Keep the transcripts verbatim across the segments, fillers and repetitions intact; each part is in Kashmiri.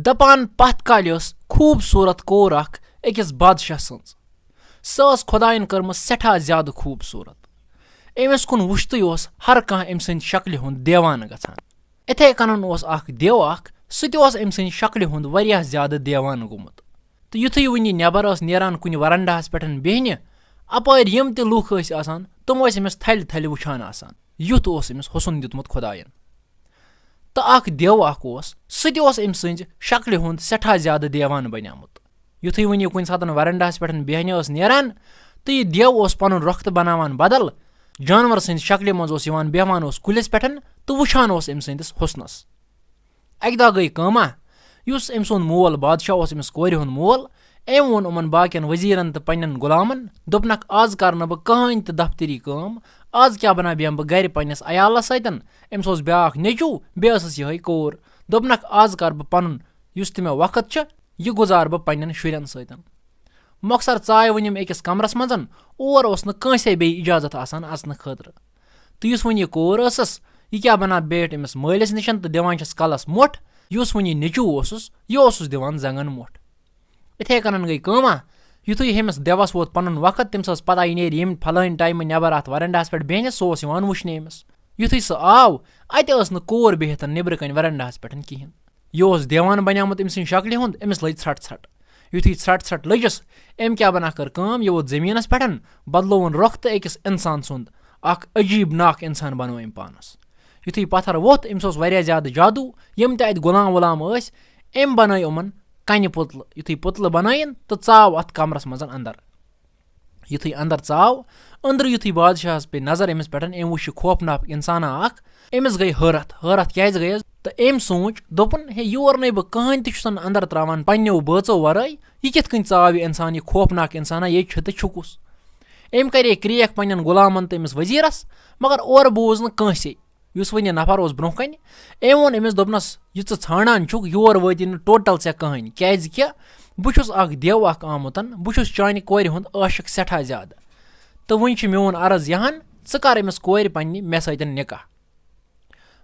دپان پتھ کالہِ ٲس خوٗبصوٗرت کور اکھ أکِس بادشاہ سٕنٛز۔ سۄ ٲس خۄدایَن کٔرمٕژ سٮ۪ٹھاہ زیادٕ خوٗبصوٗرت۔ أمِس کُن وٕچھتٕے اوس ہر کانٛہہ أمۍ سٕنٛدِ شکلہِ ہُنٛد دیوانہٕ گژھان۔ اِتھَے کٔنۍ اوس اکھ دیو اکھ، سُہ تہِ اوس أمۍ سٕنٛدِ شکلہِ ہُنٛد واریاہ زیادٕ دیوانہٕ گوٚمُت۔ تہٕ یُتھُے وٕنہِ نٮ۪بر ٲس نیران کُنہِ ورنڈاہس پٮ۪ٹھ بیٚہنہِ، اپٲرۍ یِم تہِ لوٗکھ ٲسۍ آسان، تِم ٲسۍ أمِس تھلہِ تھلہِ وٕچھان آسان۔ یُتھ اوس أمِس حُسن دیُتمُت خۄدایَن۔ تہٕ اکھ دیو اکھ اوس، سُہ تہِ اوس أمۍ سٕنٛزِ شکلہِ ہُنٛد سٮ۪ٹھاہ زیادٕ دیوان بنیومُت۔ یُتھُے وۄنۍ یہِ کُنہِ ساتن ورنڈاہس پٮ۪ٹھ بیہنہِ ٲس نیران، تہٕ یہِ دیو اوس پنُن رۄخ تہٕ بناوان بدل، جانور سٕنٛزِ شکلہِ منٛز اوس یِوان، بیہوان اوس کُلِس پٮ۪ٹھ تہٕ وٕچھان اوس أمۍ سٕنٛدِس حُسنس۔ اکہِ دۄہ گٔے کٲمہ، یُس أمۍ سُنٛد مول بادشاہ اوس، أمِس کورِ ہُنٛد مول، أمۍ ووٚن یِمن باقین وزیرن تہٕ پننٮ۪ن غلامن، دوٚپنکھ، "آز کرٕ نہٕ بہٕ کٕہٕنۍ تہِ دفتری کٲم، آز کیٛاہ بناو بیٚہمہٕ بہٕ گرِ پننِس عیالس سۭتۍ؟" أمِس اوس بیٛاکھ نیٚچوٗ، بیٚیہِ ٲسٕس یِہوٚے کور۔ دوٚپنکھ، "آز کر بہٕ پنُن، یُس تہِ مےٚ وقت چھُ، یہِ گُزارٕ بہٕ پننٮ۪ن شُرٮ۪ن سۭتۍ۔" مۄخصر ژایہِ وۄنۍ یِم أکِس کمرس منٛز، اور اوس نہٕ کٲنٛسے بیٚیہِ اجازت آسان اژنہٕ خٲطرٕ۔ تہٕ یُس وۄنۍ یہِ کور ٲسٕس، یہِ کیٛاہ بناو بیٹھ أمِس مٲلِس نِش تہٕ دِوان چھَس کلس مۄٹھ، یُس وۄنۍ یہِ نیٚچوٗ اوسُس، یہِ اوسُس دِوان زنٛگن مۄٹھ۔ اِتھَے کٔنۍ گٔے کٲمہ، یُتھُے ہُمِس دیوَس ووت پنُن وقت، تٔمِس ٲس پتہ، یہِ نیرِ ییٚمہِ پھلٲنۍ ٹایمہٕ نٮ۪بر اَتھ ورنڈاہَس پٮ۪ٹھ بیٚہنہِ، سُہ اوس یِوان وٕچھنہِ أمِس۔ یُتھُے سُہ آو، اَتہِ ٲس نہٕ کور بِہِتھ نیٚبرٕ کَنۍ ورنڈاہَس پٮ۪ٹھ کِہیٖنۍ۔ یہِ اوس دیوان بنیومُت أمۍ سٕنٛدِ شکلہِ ہُنٛد، أمِس لٔج ژھرٛٹھ ژھرٛٹھ۔ یُتھُے ژھرٛٹھ ژھرٛٹھ لٔجِس، أمۍ کیٛاہ بناو کٔر کٲم، یہِ ووت زٔمیٖنَس پٮ۪ٹھ، بدلووُن رۄخ تہٕ أکِس اِنسان سُنٛد، اکھ عجیٖب ناکھ اِنسان بنوو أمۍ پانَس۔ یُتھُے پتھر ووٚتھ، أمِس اوس واریاہ زیادٕ جادوٗ، یِم تہِ اَتہِ غلام ولام ٲسۍ، أمۍ بنٲے یِمَن کنہِ پُتلہٕ۔ یُتھُے پُتلہٕ بنٲیِن تہٕ ژاو اَتھ کمرَس منٛز اندر۔ یُتھُے اندر ژاو، أنٛدرٕ یُتھُے بادشاہس پیٚیہِ نظر أمِس پٮ۪ٹھ، أمۍ وٕچھ یہِ خوفناک اِنسانا اکھ، أمِس گٔے حٲرتھ۔ حٲرتھ کیٛازِ گٔیَس؟ تہٕ أمۍ سوٗنٛچ، دوٚپُن، "ہے، یور نے بہٕ کٕہٕنۍ تہِ چھُسَن اندر ترٛاوان پنٛنیو بٲژو ورٲے، یہِ کِتھ کٔنۍ ژاو یہِ اِنسان، یہِ خوفناک اِنسانا، ییٚتہِ چھُ تہٕ چھُکُس؟" أمۍ کرے کرٛیکھ پنٛنٮ۪ن غلامن تہٕ أمِس وزیرس، مگر اورٕ بوٗز نہٕ کٲنٛسے۔ یُس وۄنۍ یہِ نفر اوس برٛونٛہہ کنہِ، أمۍ ووٚن أمِس، دوٚپنَس، "یہِ ژٕ ژھانٛڈان چھُکھ، یور وٲتی نہٕ total ژےٚ کٕہٕنۍ، کیٛازِ کہِ بہٕ چھُس اکھ دیو اکھ آمُت، بہٕ چھُس چانہِ کورِ ہُنٛد عاشق سٮ۪ٹھاہ زیادٕ۔ تہٕ وۄنۍ چھُ میون عرض یہِ ہن، ژٕ کر أمِس کورِ پننہِ مےٚ سۭتۍ نکاح۔"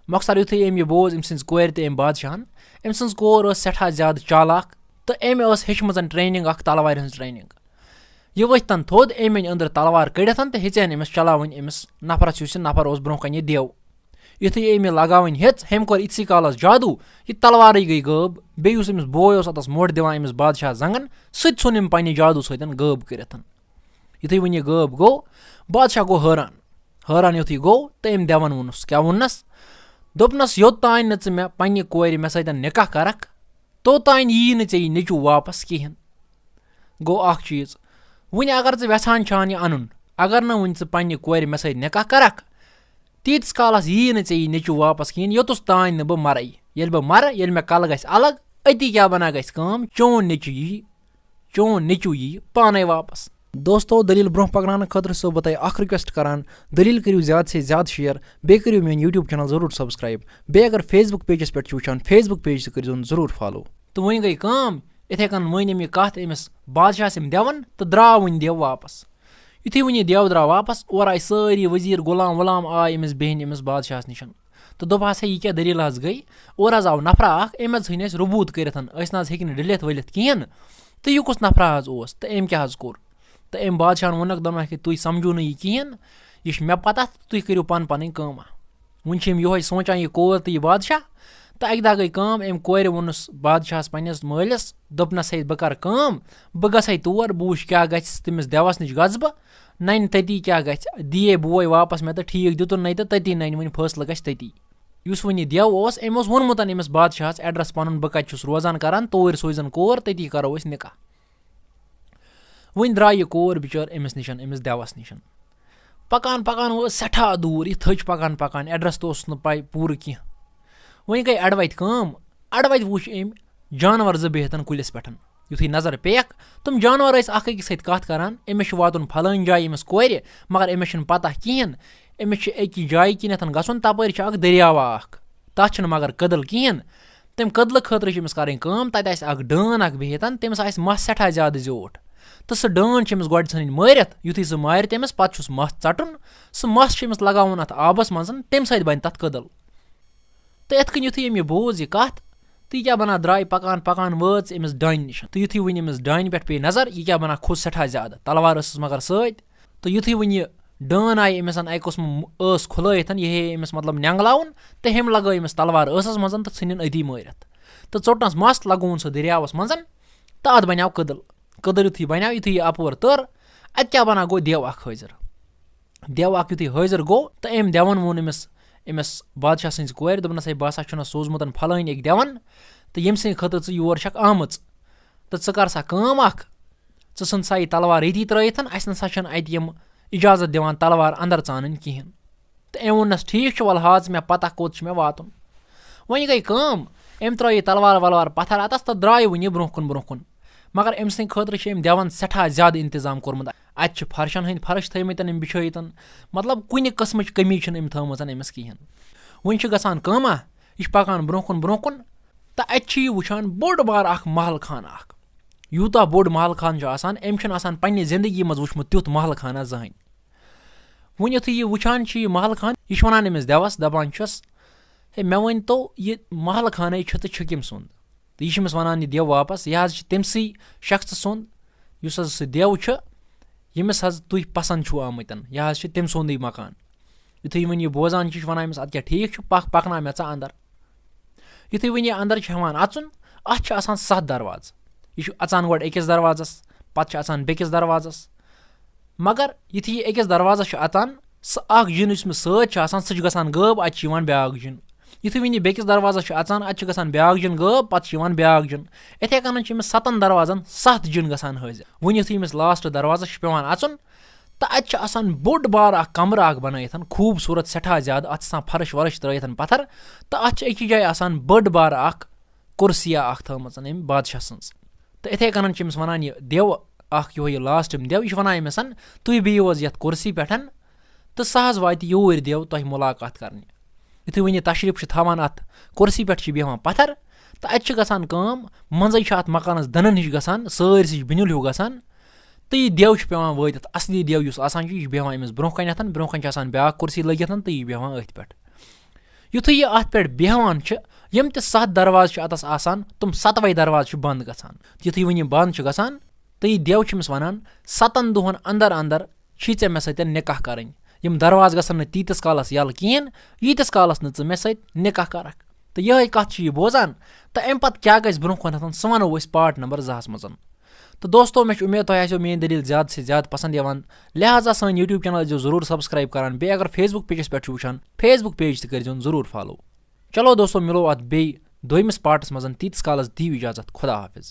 مۄخصر یُتھُے أمۍ یہِ بوز، أمۍ سٕنٛزِ کورِ تہٕ أمۍ بادشاہن، أمۍ سٕنٛز کور ٲس سٮ۪ٹھاہ زیادٕ چالاک، تہٕ أمۍ ٲس ہیٚچھمٕژ training اکھ، تلوارِ ہٕنٛز training۔ یہِ ؤتھۍ تن تھوٚد، أمۍ أنۍ أنٛدرٕ تلوار کٔڑِتھ تہٕ ہیٚژٕہن أمِس چلاوٕنۍ، أمِس نفرس، یُس یہِ نفر اوس برٛونٛہہ کنہِ، یہِ دیو۔ یُتھُے أمۍ یہِ لگاوٕنۍ ہیٚژ، أمۍ کوٚر یِتھسٕے کالس جادوٗ، یہِ تلوارٕے گٔے غٲب۔ بیٚیہِ یُس أمِس بوے اوس، اتس مۄٹھ دِوان أمِس بادشاہ زنٛگن، سُہ تہِ ژھُن أمۍ پننہِ جادوٗ سۭتۍ غٲب کٔرِتھ۔ یُتھُے وۄنۍ یہِ غٲب گوٚو، بادشاہ گوٚو حٲران۔ حٲران یُتھُے گوٚو تہٕ أمۍ دیوَن ووٚنُس، کیٛاہ ووٚننَس؟ دوٚپنَس، "یوٚت تام نہٕ ژٕ مےٚ پننہِ کورِ مےٚ سۭتۍ نکاح کرکھ، توٚتام ییی نہٕ ژےٚ یہِ نیٚچوٗ واپس کِہیٖنۍ۔" گوٚو اکھ چیٖز، وۄنۍ اگر ژٕ یژھان چھان یہِ اَنُن، اگر نہٕ وۄنۍ ژٕ پننہِ کورِ مےٚ سۭتۍ نکاح کرکھ، تیٖتِس کالس ییی نہٕ ژےٚ یہِ نیٚچوٗ واپس کِہیٖنۍ، یوٚتَس تام نہٕ بہٕ مرَے۔ ییٚلہِ بہٕ مرٕ، ییٚلہِ مےٚ کلہٕ گژھِ الگ، أتی کیٛاہ بنا گژھِ کٲم، چون نیٚچوٗ ییی، چون نیٚچوٗ ییی پانے واپس۔ دوستو، دٔلیٖل برٛونٛہہ پکناونہٕ خٲطرٕ چھُسو بہٕ تۄہہِ اکھ request کران، دٔلیٖل کٔرِو زیادٕ سے زیادٕ share، بیٚیہِ کٔرِو میون YouTube channel ضروٗر subscribe، بیٚیہِ اگر Facebook pageس پٮ۪ٹھ چھِو وٕچھان، Facebook page تہِ کٔرۍزیون ضروٗر follow۔ تہٕ وۄنۍ گٔے کٲم، یِتھَے کٔنۍ مٲنۍ أمۍ یہِ کَتھ أمِس بادشاہَس، أمۍ دٮ۪وَن، تہٕ درٛاو وۄنۍ دٮ۪و واپس۔ یُتھُے وۄنۍ یہِ دٮ۪و درٛاو واپس، اورٕ آے سٲری وزیٖر، غلام ولام آے أمِس بیٚہنہِ، أمِس بادشاہَس نِش۔ تہٕ دوٚپہَس، "ہے، یہِ کیٛاہ دٔلیٖل حظ گٔے؟ اورٕ حظ آو نفرا اکھ، أمۍ حظ ژھٕنۍ اَسہِ ربوٗت کٔرِتھ، أسۍ نہ حظ ہیٚکہِ نہٕ ڈٔلِتھ ؤلِتھ کِہیٖنۍ نہٕ۔ تہٕ یہِ کُس نفرا حظ اوس؟ تہٕ أمۍ کیٛاہ حظ کوٚر؟" تہٕ أمۍ بادشاہَن ووٚنُکھ، دوٚپنَکھ، "ہے، تُہۍ سمجھِو نہٕ یہِ کِہیٖنۍ، یہِ چھِ مےٚ پتہ، تُہۍ کٔرِو پانہٕ پنٕنۍ کٲمہ۔" وۄنۍ چھِ یِم یِہوٚے سونٛچان، یہِ کور تہٕ یہِ بادشاہ۔ تہٕ اَکہِ دۄہ گٔے کٲم، أمۍ کورِ ووٚنُس بادشاہَس پنٛنِس مٲلِس، دوٚپنَس، "ہے، بہٕ کَرٕ کٲم، بہٕ گژھَے تور، بہٕ وٕچھِ کیٛاہ گژھِ، تٔمِس دٮ۪وَس نِش گژھٕ بہٕ، نَنہِ تٔتی کیٛاہ گژھِ، دِیے بوے واپس مےٚ تہٕ ٹھیٖک دیُتُن نَے تہٕ تٔتی نَنہِ وۄنۍ فٲصلہٕ گژھِ تٔتی۔" یُس وۄنۍ یہِ دٮ۪و اوس، أمۍ اوس ووٚنمُت أمِس بادشاہَس address پَنُن، بہٕ کَتہِ چھُس روزان کَران، توٗرۍ سوزَن کور، تٔتی کَرو أسۍ نِکاح۔ وۄنۍ درٛاے یہِ کور بِچٲر أمِس نِش، أمِس دٮ۪وَس نِش۔ پَکان پَکان وٲژ سٮ۪ٹھاہ دوٗر، یہِ تھٔج پَکان پَکان، address تہِ اوسُس نہٕ پَے پوٗرٕ کینٛہہ۔ وۄنۍ گٔے اَڑٕ وَتہِ کٲم، اَڑٕ وَتہِ وُچھ أمۍ جانوَر زٕ بِہِتھ کُلِس پٮ۪ٹھ۔ یُتھُے نظر پیٚیَکھ، تِم جانوَر ٲسۍ اَکھ أکِس سۭتۍ کَتھ کَران، "أمِس چھُ واتُن پھلٲنۍ جایہِ أمِس کورِ، مگر أمِس چھُنہٕ پَتہ کِہیٖنۍ، أمِس چھُ أکِس جایہِ کِنٮ۪تھ گژھُن، تَپٲرۍ چھُ اَکھ دٔریاوا اَکھ، تَتھ چھُنہٕ مگر کٔدٕل کِہیٖنۍ۔" تَمہِ کٔدلہٕ خٲطرٕ چھِ أمِس کَرٕنۍ کٲم، تَتہِ آسہِ اَکھ ڈٲن اَکھ بِہِتھ، تٔمِس آسہِ مَس سٮ۪ٹھاہ زیادٕ زیوٗٹھ، تہٕ سُہ ڈٲن چھِ أمِس گۄڈٕ ژھٕنٕنۍ مٲرِتھ، یُتھُے سُہ مارِ تٔمِس، پَتہٕ چھُس مَس ژَٹُن، سُہ مَس چھُ أمِس لَگاوُن اَتھ آبَس منٛز، تَمہِ سۭتۍ بَنہِ تَتھ کٔدٕل۔ تہٕ یِتھ کٔنۍ یُتھُے أمۍ یہِ بوٗز یہِ کَتھ، یہِ کیٛاہ بَنان، درٛاے پَکان پَکان وٲژ أمِس ڈانہِ نِش۔ تہٕ یُتھُے وۄنۍ أمِس ڈانہِ پٮ۪ٹھ پیٚیہِ نظر، یہِ کیٛاہ بَنان، کھوٚت سٮ۪ٹھاہ زیادٕ، تلوار ٲسٕس مگر سۭتۍ۔ تہٕ یُتھُے وۄنۍ یہِ ڈٲن آیہِ أمِس اَکہِ قٕسمہٕ ٲس کھُلٲیِتھ، یہِ ہے أمِس مطلب نٮ۪نٛگلاوُن، تہٕ ہیٚمۍ لَگٲو أمِس تلوار ٲسَس منٛز تہٕ ژھٕنِن أتی مٲرِتھ۔ تہٕ ژوٚٹنَس مَس، لَگووُن سُہ دٔریاوَس منٛز، تہٕ اَتھ بَنیٛاو کٔدٕل۔ کٔدٕل یُتھُے بَنیٛاو، یُتھُے یہِ اَپور تٔر، اَتہِ کیٛاہ بَنان، گوٚو دٮ۪و اَکھ حٲضِر۔ دٮ۪و اَکھ یُتھُے حٲضِر گوٚو، تہٕ أمۍ دٮ۪وَن ووٚن أمِس، أمِس بادشاہ سٕنٛزِ کورِ، دوٚپنَس، "ہے، بہٕ ہسا چھُنَس سوٗزمُت فلٲنۍ أکۍ دٮ۪وَن، تہٕ ییٚمہِ سٕنٛدِ خٲطرٕ ژٕ یور چھَکھ آمٕژ۔ تہٕ ژٕ کر سا کٲم اَکھ، ژٕ ژھٕن سا یہِ تلوار ییٚتی ترٛٲیِتھ، اَسہِ نہ سا چھَنہٕ اَتہِ یِم اِجازت دِوان تلوار اَندَر ژانٕنۍ کِہیٖنۍ۔" تہٕ أمۍ ووٚننَس، "ٹھیٖک چھُ، وَلہٕ ہاو ژٕ مےٚ پَتہ کوٚت چھُ مےٚ واتُن۔" وۄنۍ گٔے کٲم، أمۍ ترٛٲو یہِ تلوار ولوار پَتھر اَتَس تہٕ درٛاے وۄنۍ یہِ برٛونٛہہ کُن برٛونٛہہ کُن۔ مگر أمۍ سٕنٛدِ خٲطرٕ چھِ أمۍ دٮ۪وَن سٮ۪ٹھاہ زیادٕ اِنتظام کوٚرمُت۔ اَتہِ چھِ فرشَن ہٕنٛدۍ فرٕش تھٲومٕتۍ أمۍ بِچھٲیِتھ، مطلب، کُنہِ قٕسمٕچ کٔمی چھِنہٕ أمۍ تھٲومٕژ أمِس کِہیٖنۍ۔ وۄنۍ چھِ گژھان کٲمہ، یہِ چھِ پَکان برٛونٛہہ کُن برٛونٛہہ کُن، تہٕ اَتہِ چھِ یہِ وٕچھان بوٚڑ بار اَکھ محل خانہٕ اَکھ۔ یوٗتاہ بوٚڑ محل خانہٕ چھُ آسان، أمۍ چھُنہٕ آسان پنٛنہِ زِندگی منٛز وٕچھمُت تیُتھ محل خانہ زٕہٕنۍ۔ وۄنۍ یُتھُے یہِ وٕچھان چھِ یہِ محل خانہٕ، یہِ چھُ وَنان أمِس دٮ۪وَس، دَپان چھُس، "ہے، مےٚ ؤنۍ تو، یہِ محل خانَے چھُ تہٕ چھُ کٔمۍ سُنٛد؟" تہٕ یہِ چھُ أمِس وَنان یہِ دٮ۪و واپَس، "یہِ حظ چھُ تٔمسٕے شخصہٕ سُنٛد، یُس حظ سُہ دٮ۪و چھُ، ییٚمِس حظ تُہۍ پَسنٛد چھُو آمٕتۍ۔ یہِ حظ چھُ تٔمۍ سُنٛدٕے مکان۔" یُتھُے وۄنۍ یہِ بوزان چھِ، یہِ چھُ وَنان أمِس، "اَدٕ کیٛاہ ٹھیٖک چھُ، پَکھ، پَکناو مےٚ ژٕ اَندَر۔" یُتھُے وۄنۍ یہِ اَندَر چھِ ہٮ۪وان اَژُن، اَتھ چھِ آسان سَتھ دروازٕ۔ یہِ چھُ اَژان گۄڈٕ أکِس دروازَس، پَتہٕ چھِ اَژان بیٚکِس دروازَس۔ مگر یُتھُے یہِ أکِس دروازَس چھُ اَژان، سُہ اَکھ جِن یُس أمِس سۭتۍ چھُ آسان، سُہ چھُ گژھان غٲب، اَتہِ چھُ یِوان بیٛاکھ جِن۔ یُتھُے وۄنۍ یہِ بیٚکِس دروازَس چھُ اَژان، اَتہِ چھُ گژھان بیٛاکھ جِن غٲب، پَتہٕ چھُ یِوان بیٛاکھ جِن۔ یِتھَے کٔنَن چھِ أمِس سَتَن دروازَن سَتھ جِن گژھان حٲضِر۔ وۄنۍ یُتھُے أمِس لاسٹ دروازَس چھُ پٮ۪وان اَژُن، تہٕ اَتہِ چھُ آسان بوٚڑ بار اَکھ کَمرٕ اَکھ بَنٲیِتھ، خوٗبصوٗرت سٮ۪ٹھاہ زیادٕ، اَتھ چھِ آسان فرٕش وَرٕش ترٛٲیِتھ پَتھَر، تہٕ اَتھ چھِ أکِس جایہِ آسان بٔڑ بار اَکھ کُرسیہ اَکھ تھٲومٕژ أمۍ بادشاہ سٕنٛز۔ تہٕ یِتھَے کٔنَن چھِ أمِس وَنان یہِ دٮ۪و اَکھ، یِہوٚے یہِ لاسٹ دٮ۪و، یہِ چھُ وَنان أمِس، "تُہۍ بِہِو حظ یَتھ کُرسی پٮ۪ٹھ، تہٕ سُہ حظ واتہِ یوٗرۍ دٮ۪و تۄہہِ مُلاقات کَرنہِ۔" یُتھُے وۄنۍ یہِ تشریٖف چھِ تھاوان اَتھ کُرسی پٮ۪ٹھ، چھِ بیٚہوان پَتھَر، تہٕ اَتہِ چھِ گژھان کٲم، منٛزَے چھِ اَتھ مکانَس دَنَن ہِش گژھان، سٲرۍ سٕے چھِ بِنیُل ہیوٗ گژھان، تہٕ یہِ دٮ۪و چھُ پٮ۪وان وٲتِتھ، اَصلی دٮ۪و یُس آسان چھُ، یہِ چھُ بیٚہوان أمِس برٛونٛہہ کَنٮ۪تھ، برٛونٛہہ کَنہِ چھِ آسان بیٛاکھ کُرسی لٲگِتھ، تہٕ یہِ چھُ بیٚہوان أتھۍ پٮ۪ٹھ۔ یُتھُے یہِ اَتھ پٮ۪ٹھ بیٚہوان چھِ، یِم تہِ سَتھ دروازٕ چھِ اَتَس آسان، تِم سَتوَے دروازٕ چھِ بنٛد گژھان۔ یُتھُے وۄنۍ یِم بنٛد چھِ گژھان، تہٕ یہِ دٮ۪و چھُ أمِس وَنان، "سَتَن دۄہَن اندر اندر چھی ژےٚ مےٚ سۭتۍ نِکاح کَرٕنۍ۔ یِم دروازٕ گژھن نہٕ تیٖتِس کالَس یَلہٕ کِہیٖنۍ، ییٖتِس کالَس نہٕ ژٕ مےٚ سۭتۍ نِکاح کَرَکھ۔" تہٕ یِہوٚے کَتھ چھِ یہِ بوزان، تہٕ اَمہِ پَتہٕ کیٛاہ گژھِ برٛونٛہہ کُنَتھ، سُہ وَنو أسۍ پارٹ نمبر زٕ ہَس منٛز۔ تہٕ دوستو، مےٚ چھِ اُمید تۄہہِ آسیو میٛٲنۍ دٔلیٖل زیادٕ سے زیادٕ پَسنٛد یِوان، لہٰذا سٲنۍ YouTube channel ٲسۍزیو ضروٗر subscribe کَران، بیٚیہِ اگر Facebook pageَس پٮ۪ٹھ چھُ وٕچھان، Facebook page تہِ کٔرۍزیون ضروٗر follow۔ چلو دوستو، مِلو اَتھ بیٚیہِ دوٚیمِس پارٹَس منٛز، تیٖتِس کالَس دِیِو اِجازت، خدا حافظ۔